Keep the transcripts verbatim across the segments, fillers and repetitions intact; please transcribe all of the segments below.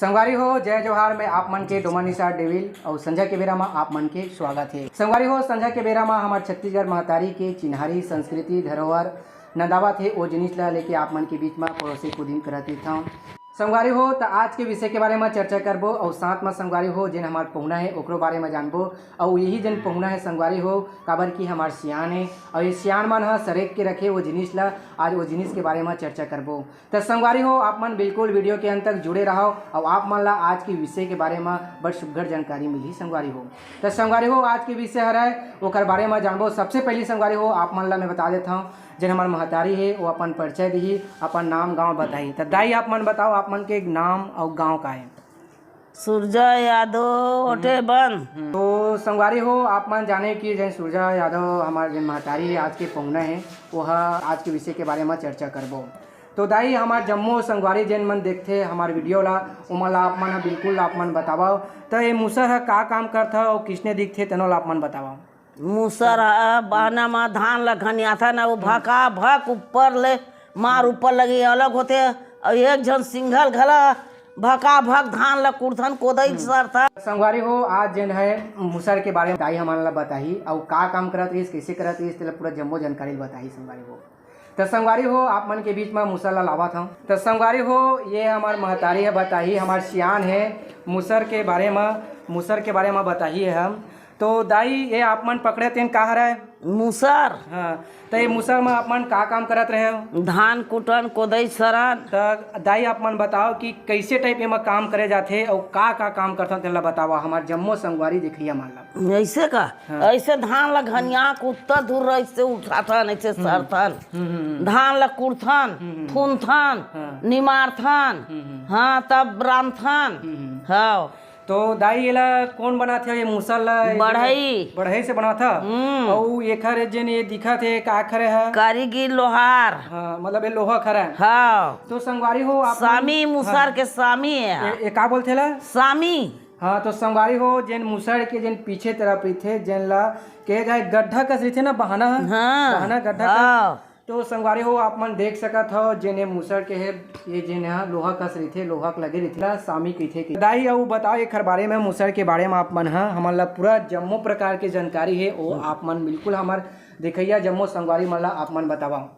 संगवारी हो, जय जोहार। मैं आप मन के डोमा निसार डेविल अउ संझा के बेरा म आप मन के स्वागत हे। संगवारी हो, संझा के बेरा म हमर छत्तीसगढ़ महतारी के चिन्हारी, संस्कृति, धरोहर नंदावत हे, ओ जिनिस ला लेके आप मन के बीच म परोसे के उदिम करत रहिथंव। संगवारी हो, त आज के विषय के बारे म चर्चा करबो अउ साथ म संगवारी हो, जेन हमर पहुना हे ओकरो बारे म जानबो अउ यही जेन पहुना हे संगवारी हो, काबर कि हमर सियान हे अउ ये सियान मन ह सरेक के रखे ओ जिनिस ला, आज ओ जिनिस के बारे म चर्चा करबो। त संगवारी हो, आप मन बिल्कुल video के अंत तक जुड़े रहव अउ आप मन ला आज के विषय के बारे म बड़ सुघ्घर जानकारी मिलही संगवारी हो। त संगवारी हो, आज के विषय हरय, ओकर बारे म जानबो। सबसे पहिली संगवारी हो, आप मन ला मैं बता देथंव, जेन हमर महतारी हे, वो अपन परिचय दिही, अपन नाम गांव बताही। त दाई, आप मन बताओ, आप मन के नाम अउ गांव का हे? सुरजा यादव, ओटेबंद। हम्म। तो संगवारी हो, आप मन जाने कि जेन सुरजा यादव हमर जेन महतारी हे, आज के पहुना हे, वो ह आज के विषय के बारे म चर्चा करबो। तो दाई, हमर जम्मो संगवारी जेन मन देखथे हमर video ला, ओमन ला आप मन ह बिल्कुल आप मन बतावव। त ये मूसर ह का काम करथे अउ किसने दिखथे, तेनो ला आप मन बतावव। मूसर ह बहना म धान ल घनियाथन, अउ भका भक ऊपर ले मार ऊपर लगी अलग होथे, अउ एक झन सिंघल घला भका भक धान ल कुड़थन, कोदई ल सरथन। संगवारी हो, आज जेन है मूसर के बारे म दाई हमन ल बताही, अउ का काम करत रहिस, कइसे करत रहिस, तेला पूरा जम्मो जानकारी ल बताही संगवारी हो। त संगवारी हो, आप मन के बीच म मूसर ल लावत हंव। त संगवारी हो, ये हमर महतारी ह बताही, हमर सियान हे, मूसर के बारे म, मूसर के बारे म बताही हम। तो दाई, ये आप मन पकड़े तेन का हरय? मूसर। हाँ, त ये मूसर म आप मन का काम करत रहेव? धान कुटन, कोदई सरन। त दाई, आप मन बताओ कि कइसे type एमा काम करे जाथे अउ का का काम करथन, तेन ल बतावा हमर जम्मो संगवारी देखइया मन ल। अइसे का? हाँ। अइसे धान ल घनिया के उत्तर दूर अइसे उठाथन, अइसे सरथन। हम्म, हम्म, हम्म। धान ल कुड़थन, हम्म, हम्म। थुनथन, हाँ। निमारथन, हम्म, हम्म। हाँ, तब रांधथन। हम्म, हम्म। हाँ। तो दाई, एला कोन बनाथे ये मूसर ल? बढ़ई। बढ़ई से बनाथा? हम्म। अउ एखर जेन ये दिखत हे, का खरे ह? कारीगिर लोहार। हाँ, मतलब ये लोहा खरा हे। हाँ। तो संगवारी हो, आप मन सामी, मूसर हाँ। के सामी हे। ए, ए का बोलथे ला? सामी। हाँ, तो संगवारी हो, जेन मूसर के जेन पीछे तरफ रहिथे, जेन ला कहे जाए गड्ढा कस रहिथे ना, बहाना ह? हाँ। बहाना गड्ढा कस। हाँ। तो संगवारी हो, आप मन देख सकत हव, जेन ये मूसर के हे, ये जेन ह लोहा कस रहिथे, लोहा के लगे रहिथे, ला सामी कहिथे के। दाई, अउ बताओ एखर बारे में, मूसर के बारे में आप मन ह, हमन ला पूरा जम्मो प्रकार के जानकारी हे, ओ आप मन बिल्कुल हमर देखइया जम्मो संगवारी मन ला आप मन बतावा।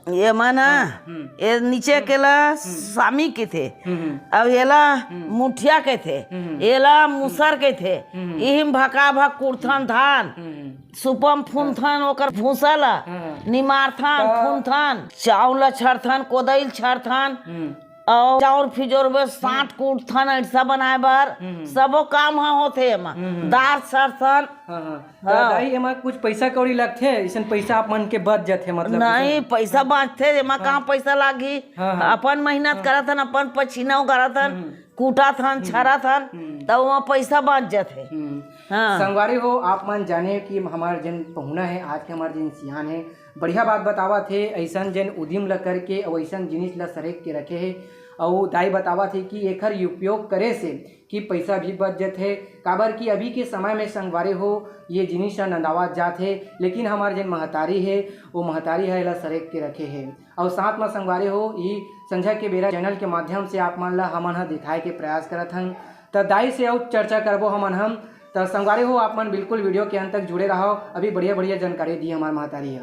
ये मन ह, हम्म। ये नीचे के ला सामी कहिथे, हम्म, हम्म। अउ एला हम्म। मुठिया कहिथे, हम्म। एला मूसर कहिथे, हम्म। इही म भका भक कुड़थन धान। हम्म। सुपा म फुनथन, ओकर भूसा ल हाँ। निमारथन, त फुनथन, चाउर ल छरथन, कोदई ल छरथन, हम्म। अउ चाउर फिजोर में साँट कूटथन, अइसा बनाए बर हम्म। सबो काम ह होथे एमा। हम्म। दार छरथन। हाँ, हाँ। त हाँ। दाई, एमा कुछ पइसा कौड़ी लगथे? अइसन पइसा आप मन के बच जथे, मतलब, नहीं, अइसन? पइसा बाँचथे, एमा हाँ। कहाँ पइसा लागही? हाँ, हाँ। अपन मेहनत हाँ। करत हन, अपन पसीना उगारत हन। हम्म। कूटत हन, हम्म। छरत हन, हम्म। त ओमा पइसा बाँच जथे। हम्म। हाँ। संगवारी हो, आप मन जाने कि हमर जेन पहुना हे, आज के हमर जेन सियान हे, बढ़िया बात बतावत हे, अइसन जेन उदिम ल करके अउ अइसन जिनिस ल सरेक के रखे हे, अउ दाई बतावत हे कि एखर उपयोग करे से कि पइसा भी बच जथे, काबर कि अभी के समय में संगवारी हो, ये जिनिस ह नंदावत जात हे, लेकिन हमर जेन महतारी हे, वो महतारी ह एला सरेक के रखे हे। अउ साथ म संगवारी हो, ई संझा के बेरा channel के माध्यम से आप मन ल हमन ह दिखाए के प्रयास करत हन। त दाई से अउ चर्चा करबो हमन हम। त संगवारी हो, आप मन बिल्कुल video के अंत तक जुड़े रहव, अभी बढ़िया-बढ़िया जानकारी दी हमर महतारी ह।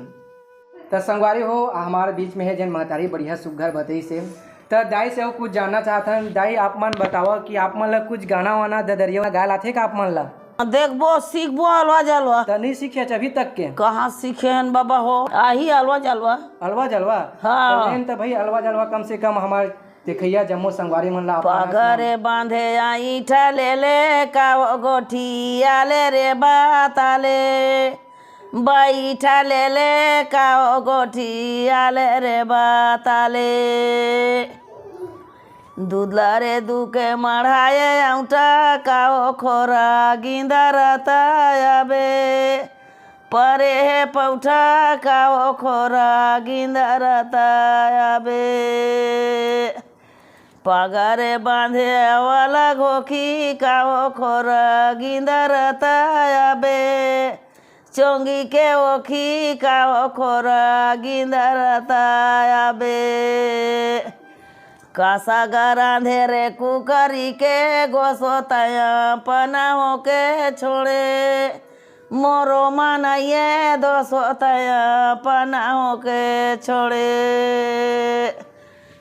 त संगवारी हो, हमार बीच में हे जेन महतारी, बढ़िया सुघ्घर बतइस हे। त दाई से अउ कुछ जानना चाहत हन। दाई, आप मन बतावव कि आप मन ल कुछ गाना-वाना, ददरिया गाए ल आथे का आप मन ल? देखबो, सीखबो अलवा जलवा। त नइ सीखे हच अभी तक के? कहाँ सीखे हन बाबा हो, आही अलवा जलवा। अलवा जलवा? हाँ। त एन त भाई अलवा जलवा कम से कम हमार देखइया जम्मो संगवारी मन ला आप मन पगरे बांधे आईठा ले ले, काओ गोठिया ले रे बाता ले। बैठा ले ले, काओ गोठिया ले रे बाता ले। दूध ला रे दुके मढ़ाए औंटा, काओ खोरा गिंदा रता आबे। परे हे पौठा, काओ खोरा गिंदा रता आबे। पगरे बांधे वाला घोखी, काओ खोरा गिंदा रता आबे। चोंगी के ओखी, काओ खोरा गिंदा रता आबे। कासा गा रांधे रे कुकरी के गोसो तया पना होके छोड़े। मोरो मन ये दोसो तया पना होके छोड़े।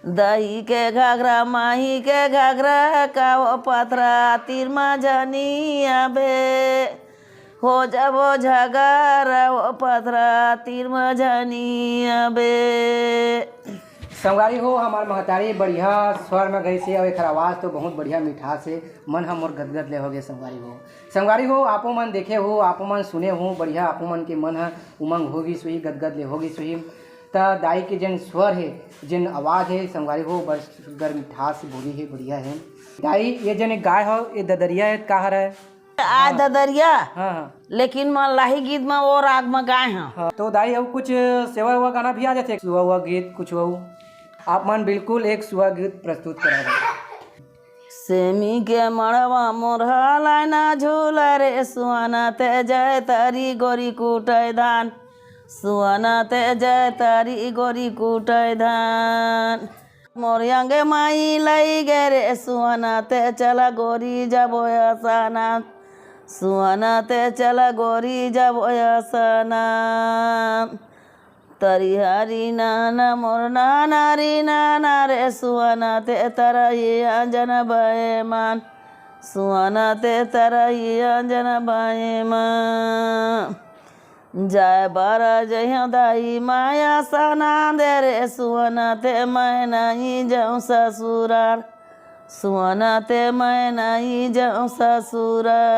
दही के घाघरा, माही के घाघरा, का वो पथरा तीर मा जनी अबे। हो जाबो झगरा वो पथरा तीर मा जनी अबे। संगवारी हो, हमार महतारी बढ़िया स्वर में गई से, और एकर आवाज़ तो बहुत बढ़िया मिठास है। मन ह मोर गदगद ले हो गए संगवारी हो। संगवारी हो, आपो मन देखे हो, आपो मन सुने हो, बढ़िया आपो मन के मन ह उमंग हो गई सुही, गदगद ले हो गई सुही। त दाई के जन स्वर है, जन आवाज़ है संगवारी हो, बड़ सुंदर मिठास बोली है, बढ़िया है। दाई, ये जन एक गाय हो, ये ददरिया है, का हरे? आ ददरिया। हाँ, हाँ। लेकिन मन लाही गीत में वो राग में गाए हैं। हाँ, तो दाई, अब कुछ सेवा हुआ गाना भी आ जाते, सुआ हुआ गीत कुछ हो, आप मन बिल्कुल एक सुआ गीत प्रस्तुत करा दो। सेमी के मड़वा मोर हलाय ना झूला रे सुआना ते जय तारी गोरी कुटय धान। सुआना ते जय तारी गोरी कुटय धान। मोर यंगे माई लई गे रे सुआना ते चला गोरी जाबो असाना। सुआना ते चला गोरी जाबो असाना। तरी हरी नाना मोर नाना री नाना रे सुआना ते तरही अंजन बए मान। सुआना ते तरही अंजन बए मान। जाय बारा जइहौं दाई माया सना दे रे सुअना ते मैं नहीं जाऊं ससुरार। सुअना ते मैं नहीं जाऊं ससुरार।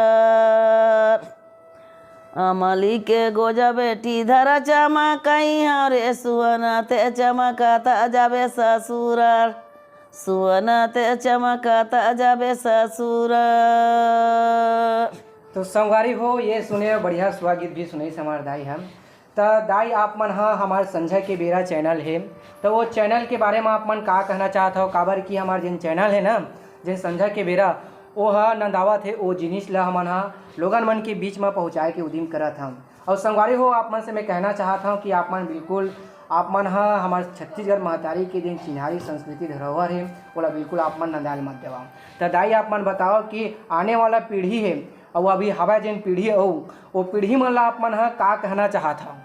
अमली के गोजा बेटी धरा चमकई हौं रे सुअना ते चमकता जाबे ससुरार। सुअना ते चमकता जाबे ससुरार। तो संगवारी हो, ये सुने बढ़िया सुआ गीत भी सुनइस हमार दाई हम। त दाई, आप मन ह हमार संझा के बेरा चैनल हे, त वो चैनल के बारे म आप मन का कहना चाहत हव? काबर कि हमार जेन चैनल हे ना, जेन संझा के बेरा, ओ ह नंदावत हे, ओ जिनिस ल हमन ह लोगन मन के बीच म पहुँचाए के उदिम करत हन। अउ संगवारी हो, आप मन से मैं कहना चाहत हव कि आप मन बिल्कुल, आप मन ह हमार छत्तीसगढ़ महतारी के जेन चिन्हारी संस्कृति धरोहर हे, ओला बिल्कुल आप मन नंदायल मत देवव। त दाई, आप मन बताओ कि आने वाला पीढ़ी हे, अउ अभी हवय जेन पीढ़ी अउ, ओ पीढ़ी मन ला आप मन ह का कहना चाहत हव?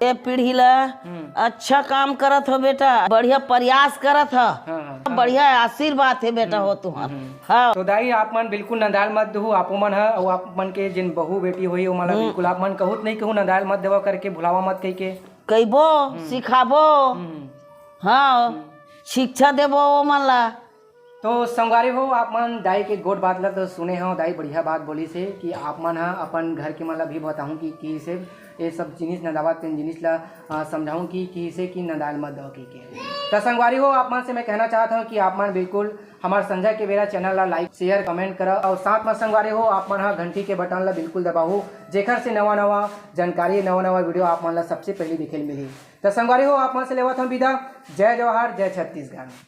ए पीढ़ी ला हम्म। अच्छा काम करत हो बेटा, बढ़िया प्रयास करत ह, हाँ, हाँ। बढ़िया आशीर्वाद हे बेटा हम्म, हो तुहर। हम्म। हाँ। तो दाई, आप मन बिल्कुल नंदायल मत देहू, आपो मन ह, अउ आप मन के जेन बहू बेटी होही, ओमन ला हम्म। बिल्कुल आप मन कहूत नहीं कहू नंदायल मत देवा करके, भुलावा मत कहिके। कहिबो, हम्म। सिखाबो। हम्म। हाँ। हम्म। शिक्षा देबो ओमन ला। तो संगवारी हो, आप मन दाई के गोठ बात ला तो सुने हो, दाई बढ़िया बात बोलिस हे कि आप मन ह अपन घर के मन ला भी बताहूँ कि, कि से ये सब जिनिस नंदावत तेन जिनिस ला, अ, समझाहूँ कि, कि से कि नंदायल मत दव कहिके। तो संगवारी हो, आप मन से मैं कहना चाहत हूँ कि आप मन बिल्कुल हमार संझा के बेरा चैनल ला like, share, comment करा अउ साथ में संगवारी हो, आप मन ह घंटी के बटन ला बिल्कुल दबाहू, जेखर से नवा नवा जानकारी, नवा नवा video आप मन ला सबसे पहले देखे ल मिलही। तो संगवारी हो, आप मन से लेवत हूँ विदा। जय जोहार, जय छत्तीसगढ़।